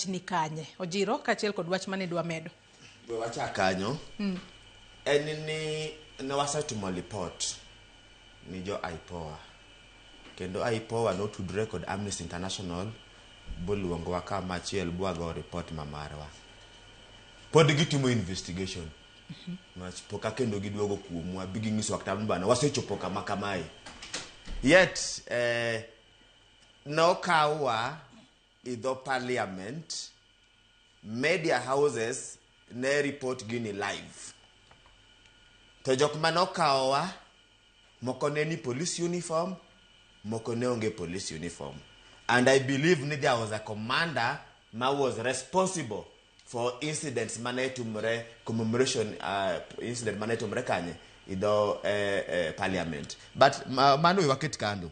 Ni kanye? Ojiro kaachiel kod wach mane idwa medo. We wachak kanyo. En ni ne wasetimo lipot ni jo IPOA. Kendo IPOA notudre kod Amnesty International boluongowa kama achiel bwago report ma marwa. Pod gitimo investigation. Niwach pok kendo giduogo kuomwa bi ginyisowa kata ni bana wasechopo kama kamae. Yet nokawwa i dho parliament, media houses ne report gini live. To jok manokawowa moko ne ni police uniform, moko ne onge police uniform. And I believe ni there was a commander ma was responsible for incidents mane timore, commemoration incident mane timore kanye i dho parliament. But mano we waket kando.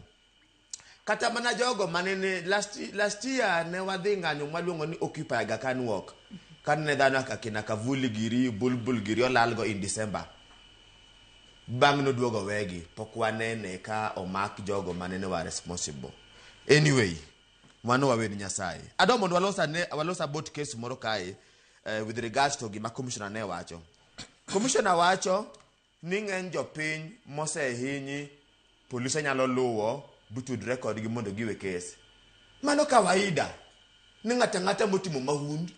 Kata mana jogo mane ne last year ne wadhi ng'anyo mwaluongo ni Occupy Aga Khan Walk. Kane dhano akina Kavuli giri, Bulbul giri olalgo in December. Bang' noduogo wegi, pok wanene ka omak jogo mane ne wa responsible. Anyway, mano waweni Nyasaye. Adwa mondo walos ane, walos about case moro kae with regards to gima commissioner ne wacho. Commissioner wacho ni ng'eny jopiny mosehinyi polise nyalo luwo butudre kodgi mondo giwe kes. Mano kawaida ni ng'ato ang'ata motimo mahundu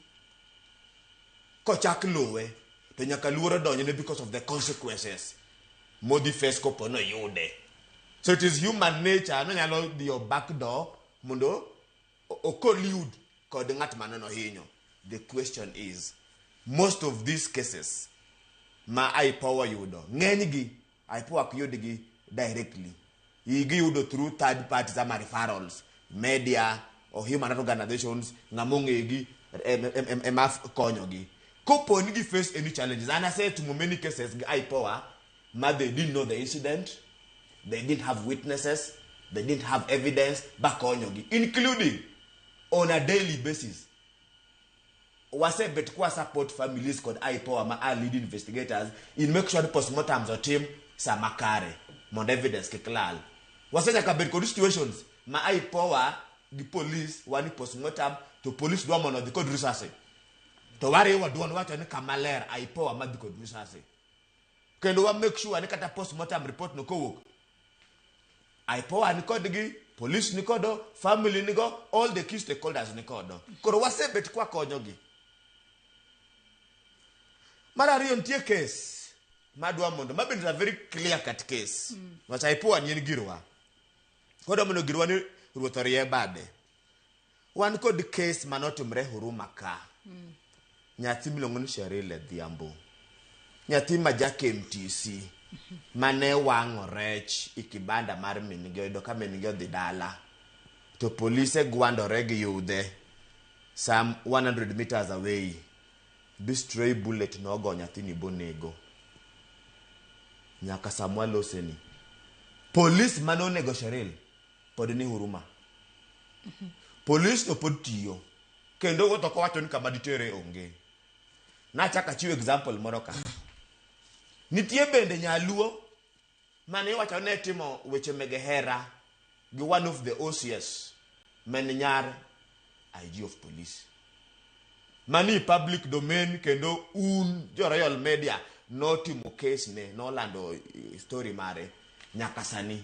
kochak luwe to nyaka luoro donjne because of the consequences modhi face kopo noyude. So it is human nature nonyalo dhiyo back door mondo ocollude kod ng'at mane nohinyo. The question is, most of these cases ma IPOA yudo, ng'enygi IPOA ok yudgi directly. Giyudo through third parties ama referrals, media or human rights organizations, ng'ama ong'egi ema konyogi. Kopo ni gi face any challenges, and asetimo many cases gi IPOA ma they didn't know the incident, they didn't have witnesses, they didn't have evidence, bakonyogi, including on a daily basis. Wasebet kwa support families kod IPOA ma are lead investigators in make sure ni postmortems otim sama kare mondo evidence kik lal. Wasenyaka bet kod situations ma IPOA gi police wani postmortem to police dwa mondo odhi kod risasi. To wariwo duond wacho ni kama ler IPOA madhi kod risasi. Kendo wa make sure ni kata postmortem report no kowuok IPOA ni kodgi, police ni kodo, family ni go, all the key stakeholders ni kodo. Koro wasebet kwa konyogi. Mar ariyo nitie case madwa mondo, ma bende is a very clear cut case. Wach IPOA ni en girwa. Kodwa mondo girwa ni ruoth orie bade. Wan kod case manotimre Huruma ka. Nyathi miluongo ni Cheryl Adhiambo. Nyathi ma ja KMTC mane wang'o rech e kibanda mar min-gi oyudo ka min-gi odhi dala. To polise gwandore gi yudhe some 100 meters away. Bi stray bullet nogo nyathini bonego. Nyaka sama waloseni. Polis mane onego Cheryl pod ni Huruma. Polis to pod tiyo. Kendo wuotho kowacho ni kama ditere onge. Nachako achiwo example moro ka. Nitie bende nyaluo mane iwacho ne timo weche mege hera gi one of the OCS men nyar IG of police. Mani public domain kendo un jo Royal Media notimo case ne nolando story mare nyaka sani.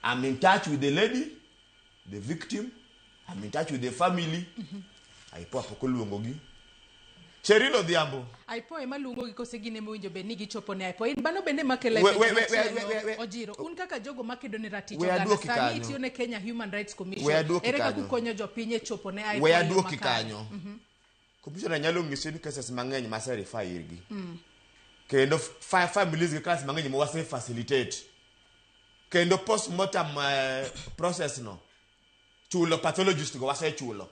I'm in touch with the lady, the victim. I'm in touch with the family. IPOA pok oluongogi. Cheryl Odhiambo. IPOA ema luongogi kose gin ema owinjo bed ni gichopo ne IPOA. In mano bende makelo We- penjo we- we- machielo, we- we- Ojiro, un kaka jogo makedo ne ratich We oganda aduoki sani kanyo. itiyo ne Kenya Human Rights Commission. We aduoki Ere kaka kanyo. ukonyo jopiny e chopo ne IPOA We e yo aduoki makare? kanyo. Commissioner nyalo nyisi ni cases mang'eny ma refer irgi. Kendo families gi class mang'eny ma wase facilitate. Kendo postmortem process no chulo pathologist go wasechulo.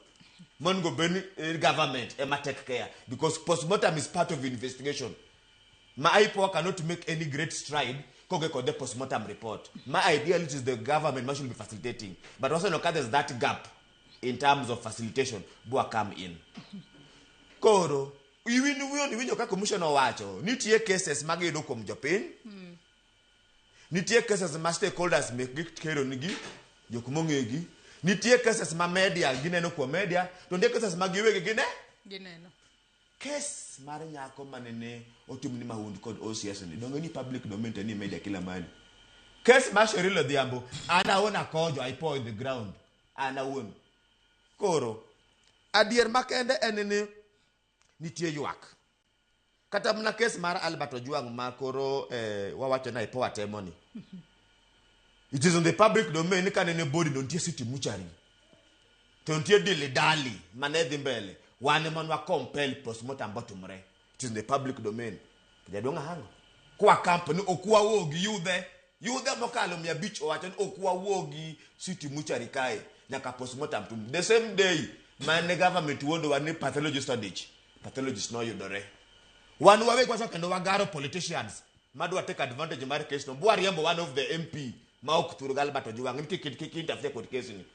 Monego bed ni government ema take care because postmortem is part of investigation. Ma IPOA cannot make any great stride koge kod the postmortem report. Ma ideally it is the government ma should be facilitating. But also no there's that gap in terms of facilitation bwa come in. Koro iwin wuon iwinjo ka commission owacho nitie cases magiyudo kuom jopiny. Nitie cases ma stakeholders mekgi kero nigi jok mong'egi. Nitie cases ma media gineno kuom media, to nitie cases ma giwegi gine Gineno. Case mar nyako manene otimni mahundu kod OCS ni donge ni public domain to ni media kila mahali. Case mar Cheryl Odhiambo, an awuon akojo IPOA in the ground. An awuon. Koro, adier makende en ni nitie ywak. Kata mana case mar Albert Ojwang ma koro wawacho ni IPOA temo ni. It is on the public domain ni kanene body no nitie city mortuary. To nitie dilly dally mane dhi mbele. Wan ema nwa compel postmortem botimore. It is in the public domain. Jaduong' Ahango. Kwa company ok wawuogi yudhe. Yudhe mokalo 500 owacho ni ok wawuogi city mortuary kae nyaka postmortem tum. The same day mane government wuondowa ni pathologist odich. Pathologist noyudore. Wan wawegi wacho kendo wagaro politicians madwa take advantage mar case no. Bwariembo one of the MP ma ok thur gi Albert Ojwang ni kik interfere kod case ni.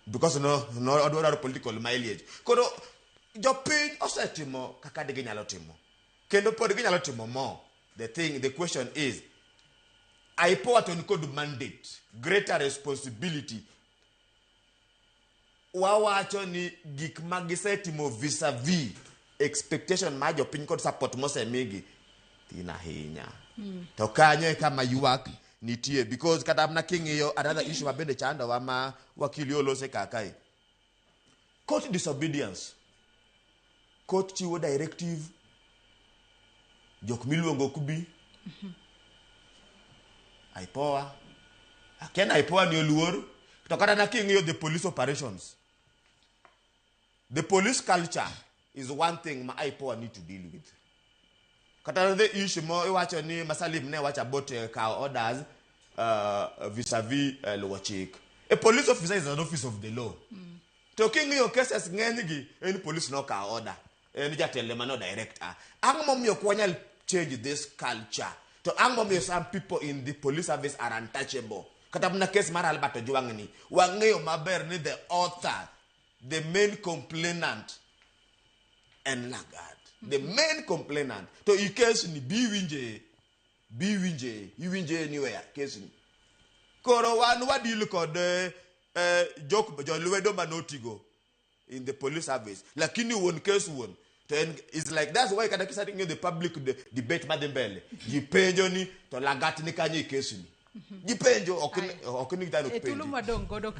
Because no odwaro political mileage. Koro jopiny osetimo kaka ginyalo timo. Kendo pod ginyalo timo more. The question is, IPOA to nikod mandate, greater responsibility. Wawacho ni gik ma gisetimo vis-a-vis expectation mar jopiny kod support mosemigi tin ahinya. To kanyo e kama ywak nitie because kata mana king'iyo another issue ma bende chandowa ma wakili olose kakae. Court disobedience. Court chiwo directive, jok miluongo ok bi. IPOA. Akia ni IPOA ni oluor. To kata na king'iyo the police operations. The police culture is one thing ma IPOA need to deal with. Kata the issue mo iwacho ni Masalim ne wacho about kawo orders vis-a-vis luwo chik. A police officer is an office of the law. To king'iyo cases ng'eny gi, en police no kawo order. En jatelo ema no direct a. Ang'o momiyo ok wanyal change this culture? To ang'o momiyo some people in the police service are untouchable? Kata mana case mar Albert Ojwang ni, wang'eyo maber ni the author, the main complainant en Lagat. The main complainant. To i case ni bi winje, bi winje, iwinje anywhere case ni. Koro wan wadil kod jok jolwedo manotigo in the police service. Lakini wuon case wuon to en is like that's why kata kisati ng'iyo the public debate madhi mbele. Ji penjo ni to Lagat ni kanye i case ni. Ji penjo ok ni dhano E thuolo penji. madong' godo ka